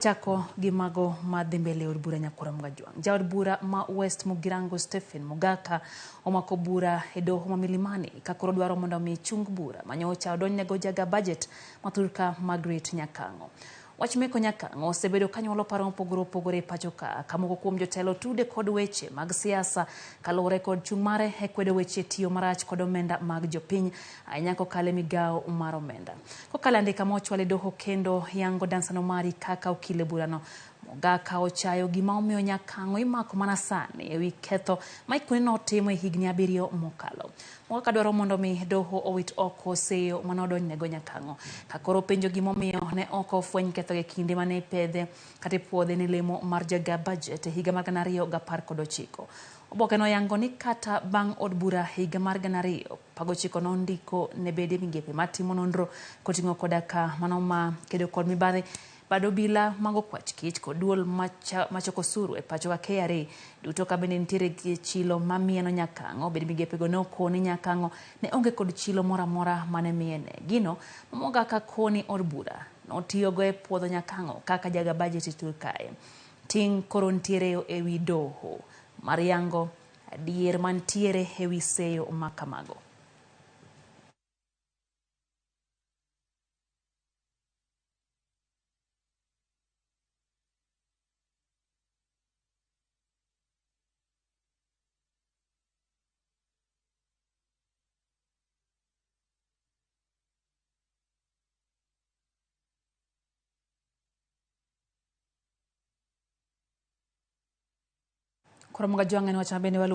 Chako gi mago madhi mbele e od bura Nyakura Mgajwang'. Jaod bura ma West Mugirango Stephen Mugaka omako bura e doho ma Milimani ka koro dwaro mondo mi chung bura manyocha odonjnego jaga budget ma thurka Margaret Nyakang'o. Wach meko Nyakang'o osebedo ka nyuolo paro mopogore opogore e pacho ka, ka moko kuom jotelo tude kod weche mag siasa kaluwore kod chung' mare e kwedo weche tiyo marach kod omenda mag jopiny ahinya kokalo e migawo mar omenda. Kokalo e andika ma ochwal e doho kendo yango Dansan Omari kaka okil e burano, Mogaka ochayo gima omiyo Nyakang'o imako mana sani ewi ketho ma ikone notimo e higni abiriyo mokalo. Mogaka dwaro mondo mi doho owit oko seyo mane odonjnego Nyakang'o. Ka koro penjo gima omiyo ne ok ofweny ketho e kinde mane ipedhe kata ipuodhe ne lemo mar jaga budget e higa mar 2019. Oboke noyango ni kata bang' od bura higa mar 2019 nondiko ne bede migepe matimo nonro koting'o koda ka mano ma kedo kod mibadhi, bad obila mag okwach kich kod duol machoko osuru e pacho ka KRA duto ka bende nitiere chilo mamieno Nyakang'o. Bed migepego ne okoni Nyakang'o ne onge kod chilo moro amora mane miene. Gino ma Mogaka koni od bura notiyogo e puodho Nyakang'o kaka jaga budget e thur kae. Ting' koro nitiere ewi doho mar yango adier mantiere ewi seyo ma kamago. Koro Mgajwang' en wach ma bende waluwo.